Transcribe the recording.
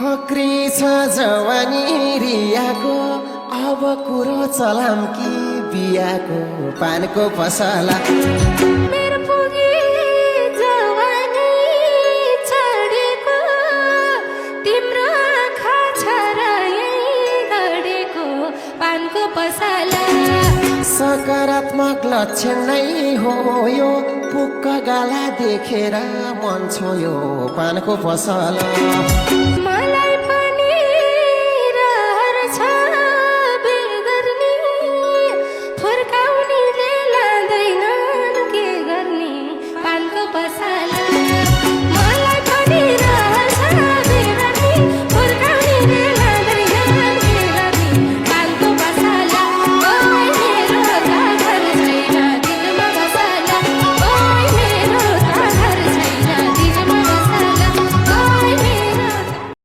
फक्री छ जवानी रियाको अब कुरो चलाम कि बियाको पानको पसला मेरो पुगी जवानी छडेको तिम्रो आँखा छ र यही घडेको पानको पसला सकारात्मक लक्षण नै हो यो पुक्क गाला देखेर मन छोयो पानको पसला